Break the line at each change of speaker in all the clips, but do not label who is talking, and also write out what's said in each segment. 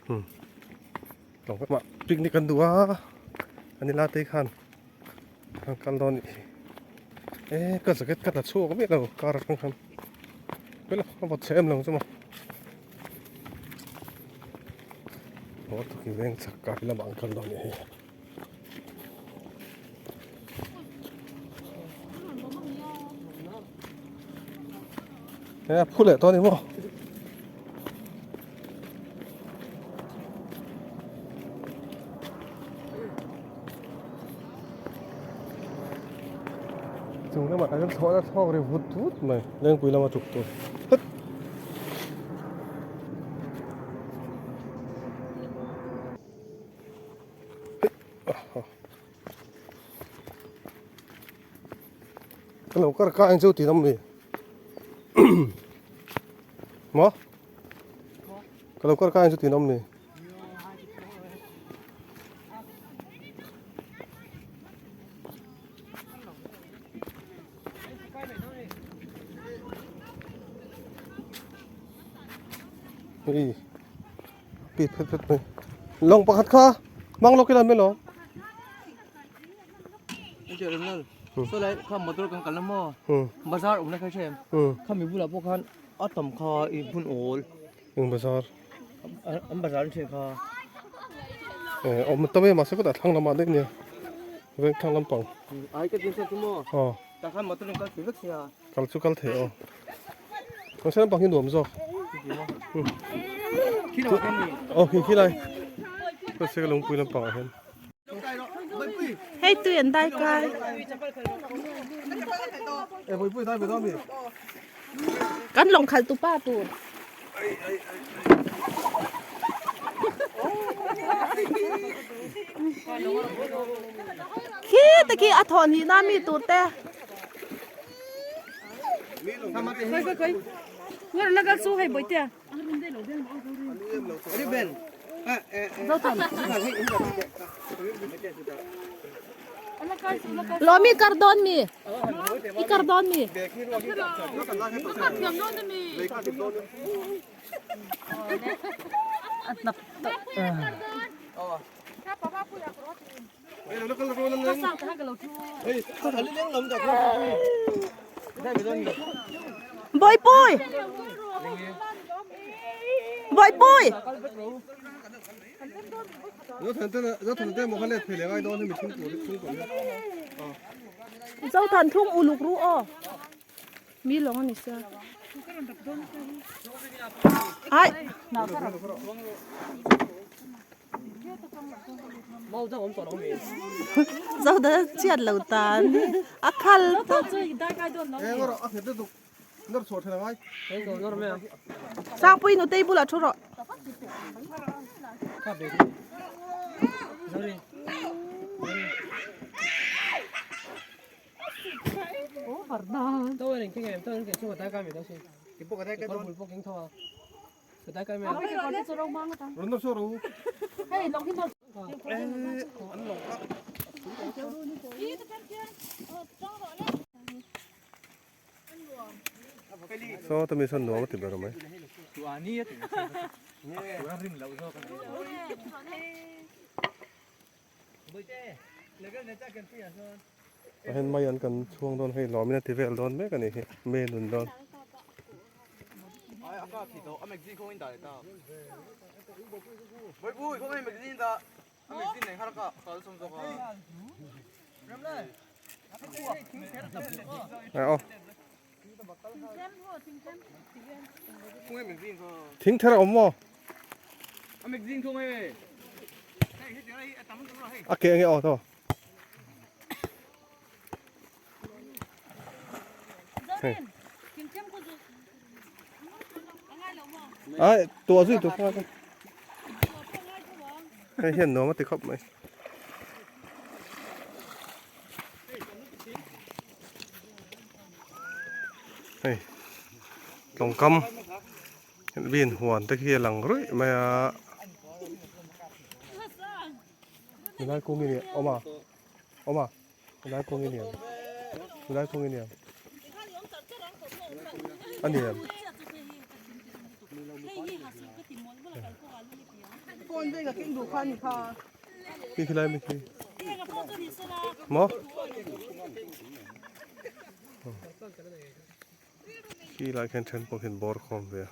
Hmm. Tlawng lamah picnic an duh a anila te khan an kal dawn nih hi e ka jacket ka la chhuak miah lo car atang khan hmel a vawt chhe em lo chu maw haw takin veng chak kai lamah an kal dawn nih hi. He phu leh tawh a ni maw? Chung lamah kan thlawh a thlawk ri vut vut mai lengpui lama tuk tur het. Ka lo kar ka ang chu ti lam mi maw ka lo kar ka ang chu ti lam mi hei pit phet phet mai lawng pakhat kha mang lawk ila mai lo
saw lai kha motor kan kal na maw bazar awm na kha hre em kha mi bulah pawh khan a tam kha i hmun awl
eng bazar
an bazar an then kha
awm tam e mahse kawtah thlang lamah daih nia veng thlang lampang
ai ka tin chu maw tah khan motor in kal thei vek sia
Kal chu kal thei aw. Mahse lampang hi nuam zawk. Aw khi khi lai. Mahse ka lungpui lampang ah hian.
Hei tui an dai kai.
E pui dai ve dawn mi.
Kan lawng khalh tu pa tur. Khi te khi a thawn hi na mi tur te. Lawmi kar dawn mi i kar dawn mi Bawihpui! Bawihpui! Zothan thlung uluk ru aw. Mi lawng a ni sia. Ai. Zo da chiat lo tan a khal Sangpui nutei bulah thu rawh.
Saw tami sawn nuam a ti ber mai. A hen mai an kan chhuang dawn hei lawmin a ti vel dawn mek a ni hi me nun dawn. Thing ther a awm maw? A ke nge aw to. Ai tua zui tu kha. Hei hian nuam a ti khawp mai. Hei tlawngkam bin huan te khi a lang ruih mai a. Milai kung i nia awm a awm a milai kung i nia milai kung i nia a ni em. Khi khi lai mi khi. Maw? Khi lai khian then pawh khian bawr khawm ve a.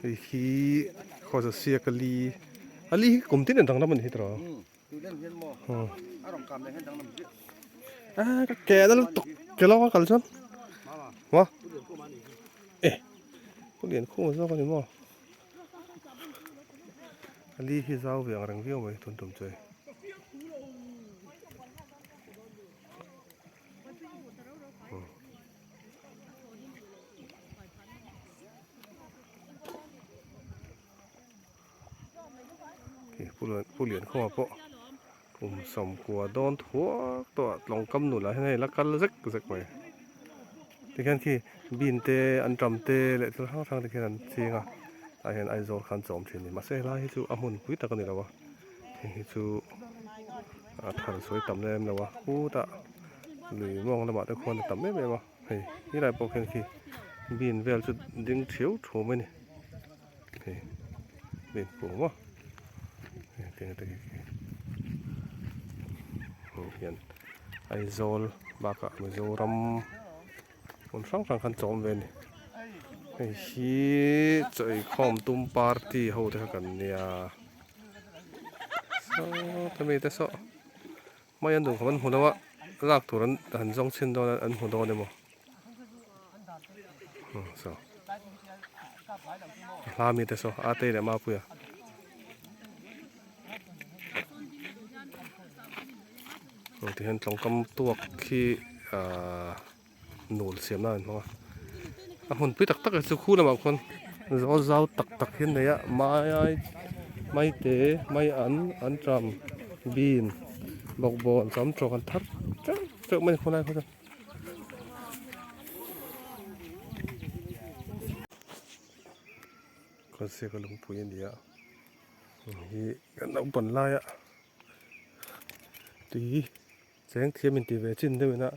Hei hi khawza siak a li a li hi kum tin an danglam a ni hi tawh a ka ke na lutuk ke lawng a kal chuan maw e pu lian khung zawk a ni maw a li hi zau ve ang reng viau mai tun tum chu hei. Pu Liankhawma pawh kum sawmkua dawn thuak tawh a tlawng kam nula hian hei la kal zek zek mai tikhian khi bean te anṭam te leh thil hrang hrang te khian an ching a tah hian Aizawl khan chawm thin a ni mahse helai hi chu a hmun pui tak a ni lo a. Hei hi chu a thar sawi tam em lo a khutah lui mawng lamah te khuan a tam em em a hei helai pawh khian khi bean vel chu ding thiau thu mai a ni hei bean pum maw hei tiang te khi hei hian Aizawl bakah Mizoram hmun hrang hrang khan chawm ve a ni hei hi chaw eikhawm tum party ho te kha kan nia. Saw ta mi te saw mai an duh khawp an hmu lo a lak tur an han zawng chhin dawn a an hmu dawn emaw saw a hla mi te saw a tei leh mapuia tihian tlawngkam tuak khi ahh. Nul siam nan an hmang a a hmun pui tak tak hi chu khu lamah khuan zawl zau tak tak hi an nei a mai ai mai te mai an an tram bean bawkbawn sam tawk an thar teuh teuh mai a ni khawlai khaw chuan. Khawlsiaka lungpui a ni a hei hi kan naupan laia tui. Cheng thiam in ti ve chin deuh ina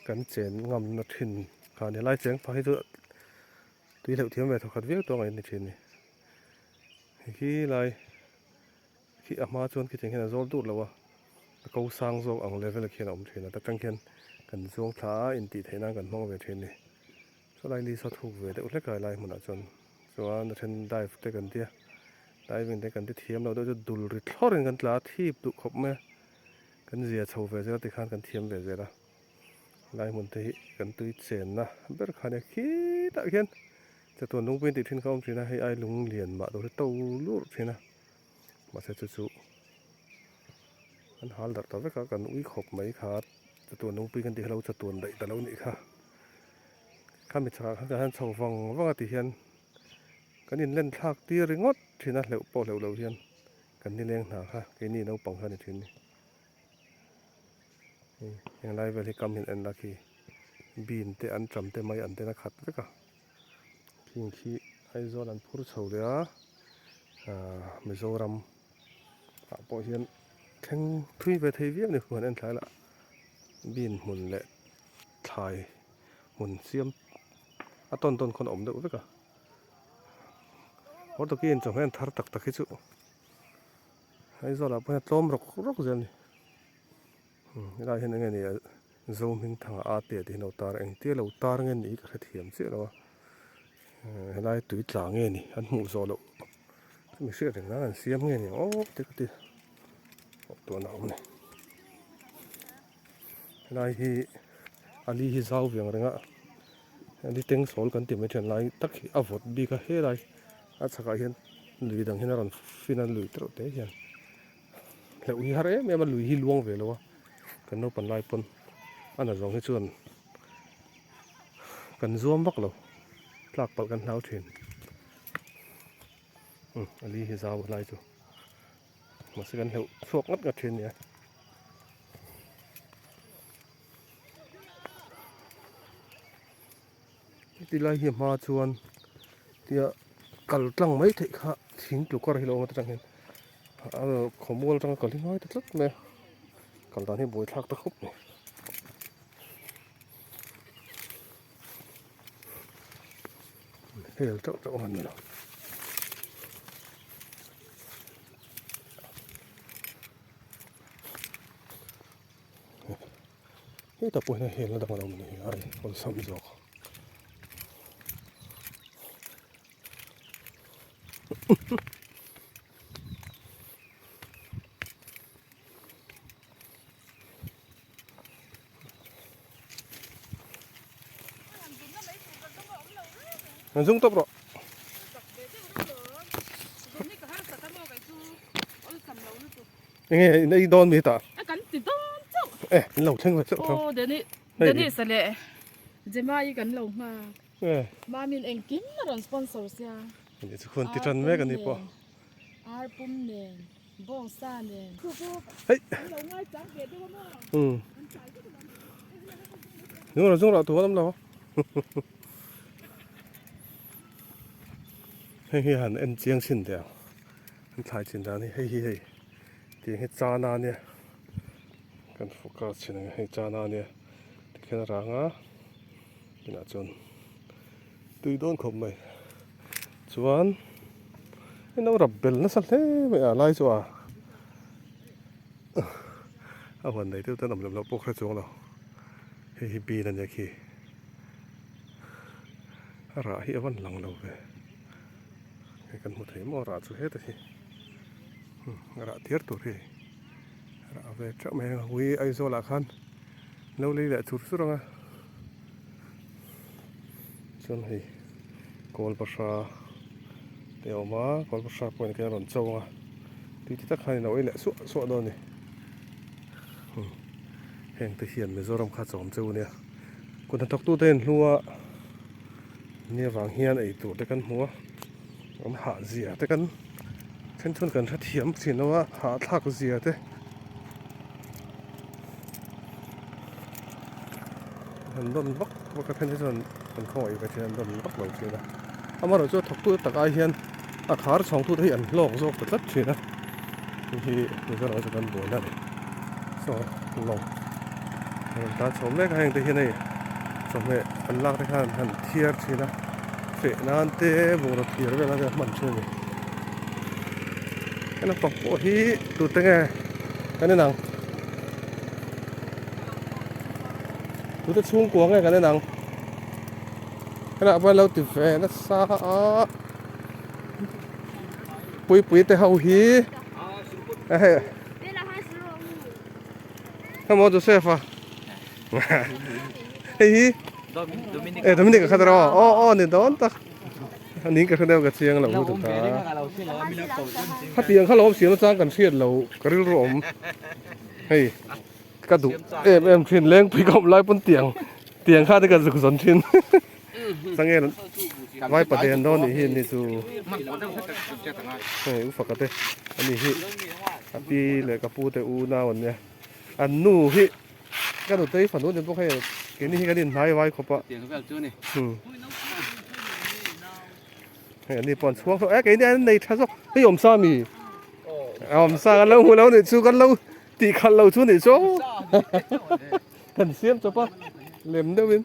kan chen ngam na thin kha a ni. Helai cheng phah hi chu tui hleuh thiam ve thawkhat viau tawng a in ni thin a ni. Hei khi lai khi a hma chuan khitiang hian a zawl dur lo a, a ko sang zawk ang level ah khian a awm thin a, ta tang khian kan zuang thla a intih theih nan kan hmang ve thin a ni. Sawlai li saw thuk ve deuh hlek a helai hmunah chuan chuan a then dive te kan tia diving te kan ti thiam lo deuh chu dul ri thlawr in kan tla a thip duh khawp mai a. Kan zia chho ve zel tikhan kan thiam ve zel a, lai hmun te hi kan tui chenna ber kha nia khitah khian chatuan lungpui tih thin kha a awm thin a, hei ai lung lian mah tur hi to lurh thin a, mahse chu chu an hal darh ta vek a, kan ui khawp mai kha chatuan lungpui kan tih kha lo chatuan daih ta lo nih kha, khami chhakah khan kan han chho vang vang a ti hian kan inlen thlak tir ringawt thin a hleuh pawh hleuh loh hian. Kan nileng hna kha keini naupang kha a ni thin ni. Hei heng lai vel hi kam hian en la khi bean te an tram te mai an ten a khat vek a. Khing khi Aizawl an phur chho leh a ahh Mizoram ah pawh hian thleng thui ve thei viau a ni huan en thlai lah bean hmun leh thlai hmun siam a tawn tawn khawn a awm deuh vek a. Haw takin chawhmeh an thar tak tak hi chu Aizawl ah pawh hian tlawm rawk rawk zel a ni helai hian enge ni a Zohmingthanga a te tih hi lo tar a engtia lo tar nge ni hi ka hrethiam chiah lo a helai tui tla nge ni an hmuh zawh loh chumi hriat reng nan an siam nge ni ang aw te ka ti tuna awm a ni helai hi a li hi zau ve ang reng a li teng sawl kan tih mai thin lai tak hi a vawt bik a helai a chhakah hian lui dang hian a rawn fin a lui tereuh te hian hleuh hi har em em a lui hi luang ve lo a kan naupang lai pawn a na zawng hi chuan kan zuam vak lo tlak palh kan hlau thin a li hi zau lai chu. Mahse kan hleuh chhuak ngat ngat thin a nia. Heti lai hi a hma chuan tia kal tlang mai theih kha thing tlu kar hi lo awm a ta tang hian a khawmual atanga kal hi ngai ta tlat mai a kal dan hi buaithlak ta khawp mai. Hel teuh teuh ang an ni lo. Hetah pawh hian helna dang a lo awm a ni hi a awlsam zawk. An zung tawp rawh. Enge in ei dawn mi tah?
A kan ti dawn chauh.
Eh, in lo thleng ve chauh tho.
Aw, Deni, Deni sa leh Jemai kan lo hma.
Eh.
Mamin engkim a rawn sponsor sia.
Ani chu khuan ti tan mek ani pawh.
Ar pum nen, bawng sa nen.
Hei.
Lo ngai chang ve deuh a maw?
Um. Zung rawh zung rawh tu an awm lo. Hei hi han en chiang chin teh ang. An thlai chin dan hi hei hi hei tiang hi chana ania kan focus chhin ang hei chana ania tikhian a rang a inah chuan tui dawn khawp mai chuan hei no rap bel nasa hle mai a lai chu a a huan nei deuh ten awm lem loh pawh kha chuang lo hei hi bean ania khi a rah hi a van lang lo ve. Hei kan hmu thei maw rah chu heta hi rah thiar tur hi rah ve teuh mai ang ui Aizawl ah khan lo lei leh chur chur ang a chuan hei kawl bahra te a awm a kawl bahra pawh in a rawn cho ang a tui ti tak khan in a awih leh suah suah dawn a ni heng te hian Mizoram kha chawm cheu ania kut hnathawk tute in hlua. Ni avang hian ei tur te kan hmu a, an hah zia te kan then chuan kan hrethiam thin lo a, hahthlak zia te an dawn vak vak a then te chuan an khawngaih ve thin an dawn vak lo thin a, amaherawhchu a thawktu tak ai hian a khar chhawng tute hi an hlawk zawk ta tlat thin a, hei hi Mizoram chu kan buaina a ni saw lawng a rawn tan chho mek a heng te hian hei chawhmeh an lak te khan han thiar thin a feh nan te bungraw thiar vel nan te an hman thin a ni heng naupang pawh hi tute nge kan en ang tute chhungkua nge kan en ang helaiah pawh an lo ti ve nasa a. Puipui te ho hi hei Come on Joseph a hei hi e Dominic a khat ro aw aw ni dawn tak ani ka hre deuh ka chiang lo hu ta khatiang kha lo awm siam chang kan hriat lo ka rilru awm hei ka duh em em thin lengpui ka awm lai pawn tiang tiang kha te ka zuk zawn thin. Sangel vai paden dawn nih hi ni chu hei u faka te ani hi a pi leh ka pu te u nau an nia an nu hi ka nutei fanu ni bawk hei keini hi kan inhnai vai khawp a hei ani pawh an chhuang hlawh e keini an nei tha zawk hei awm sa mi awm sa kan lo hmu lo nih chu kan lo tih khalh lo chu nih chu kan siam chawp a lem deuhin.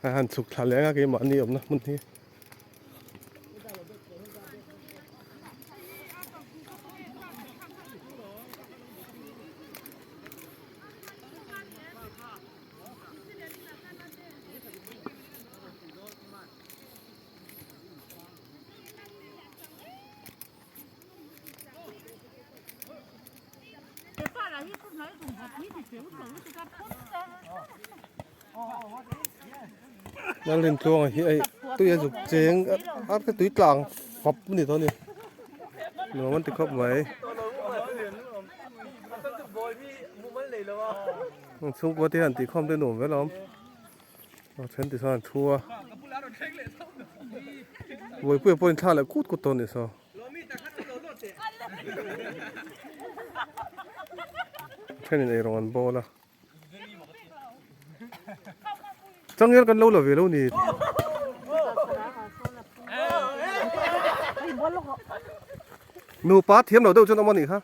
A han chhuk thla leh ang a keimahni awmna hmun hi. Lalrintluanga hi hei tui a zuk cheng a te tui tlang fap a ni tawh a ni nuam an ti khawp mai chhungkua te hian tihkhawm te nuam vel a awm a then ti chuan an thu a buaipuia pawhin thla leh kut kut tawh a ni saw. Thenin eirawng an bawl a. Changel kan lo la ve lo ni. Nupa thiam lo deuh chuan awm a nih kha.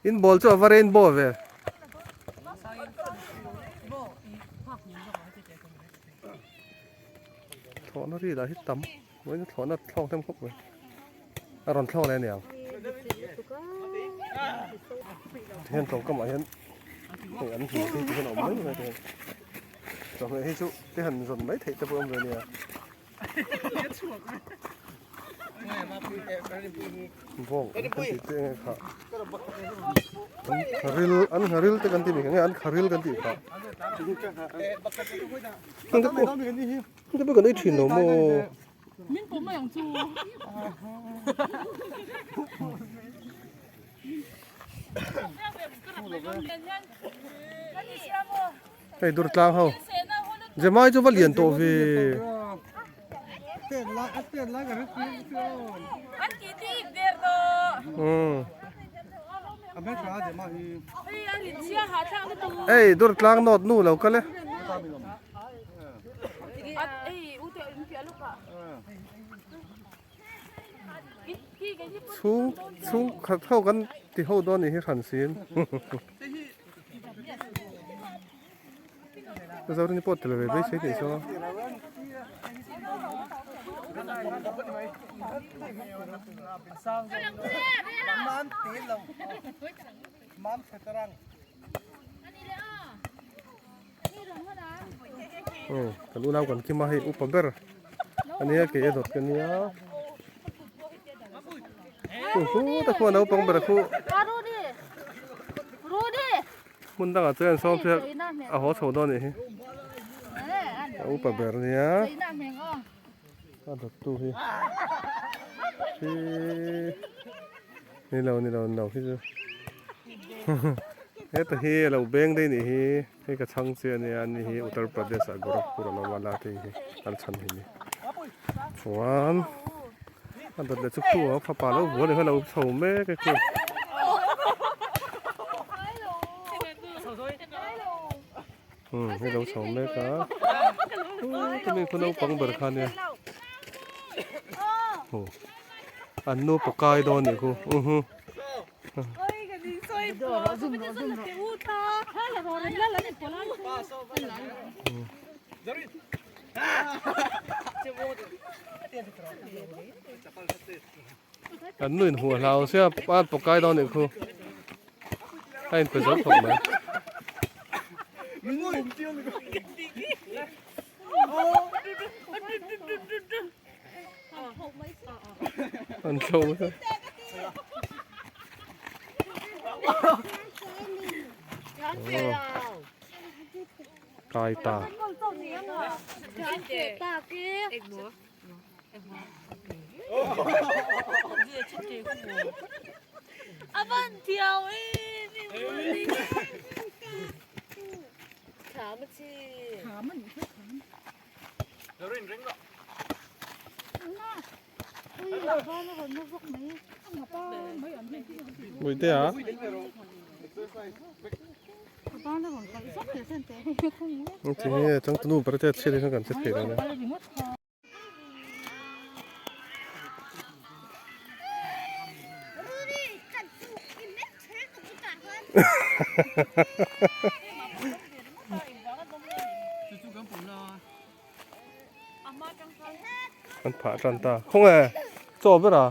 In ball chu a va rainbow ve. Thlawhna ri lah hi tam vawiin thlawhna thlawk hnem khawp mai a rawn thlawk leh a niang tihian tlawngkamah hian hei an hmu te hian a awm mai mai te hian chawhmeh hi chu te han zawn mai theih te pawh a awm ve a nia. Bawng an kan tih te nge kha an kharil an kharil te kan tih ni nge an kharil kan tih kha heng te pawh heng te pawh kan ei thin lo maw
min pawh mai ang chu
Hei dur tlang ho Jemai chu va lian tawh ve. Hei dur tlang nawt nu lo kal e. Chhung chhung khat ho kan ti ho dawn ni hi hran sin. Zorini pawh tel ve beisei tih saw. Kan unau kan kim a hei upa ber ania kei a dawt ka nia hu ta khuan naupang ber khu hmun dangah chuan an sawm phek a haw chho dawn anih hi a upa ber ania a dawt tu hi hi ni lo ni lo ni lo hi chu heta hi a lo beng daih anih hi hei ka chhang chiah ania ani hi Uttar Pradesh ah Gorakhpur a lo awm a la te hi an chhan hi ni chuan a dawt leh chu khu a fapa lo vuan hi a lo chho mek e khu. Umm hei lo chho mek a tumi khu naupang ber kha ania aw an nu pakai dawn anih khu uhu an nu in hmuh a hlau sia a pakai dawn anih khu. A inpe zo khawp mai. An thlo mai. Kai ta. Bawihte a. Tinge changtunu ber te a chhiat hi chuan kan che thei lo nia. An phah tan ta khaw nge chaw ber a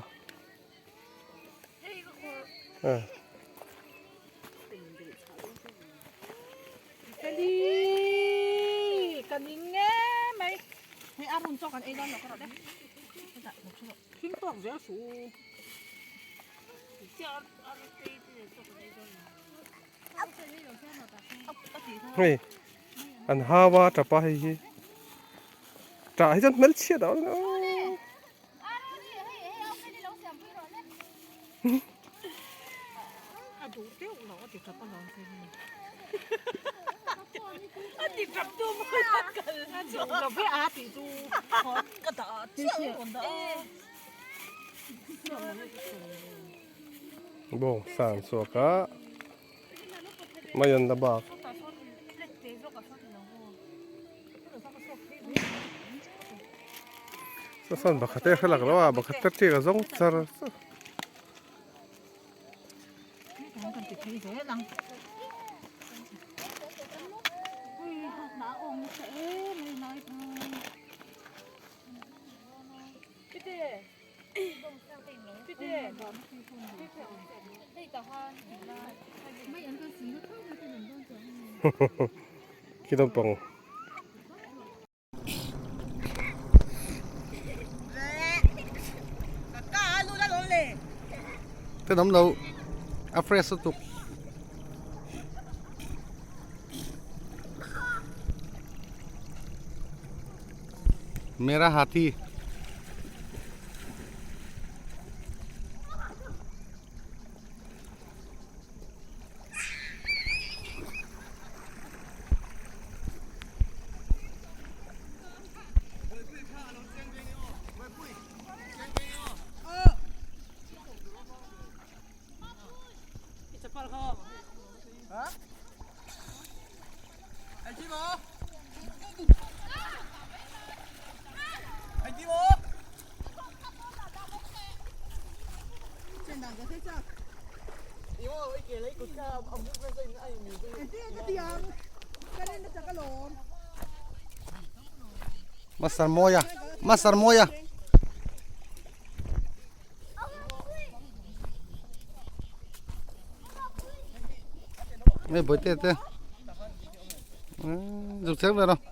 Hei an hau a tap a hei hi tah hi chuan hmelchhiat a awm Bawng san chhuak a. Mai an la bak. Saw sawn pakhat te hre lak lo a pakhat te chiah ka zawng char char. Khi naupang. Te dam lo a fresh lutuk. Mera hathi. Master Mawia Master Mawia Hei bawihte te zuk cheng ve lo.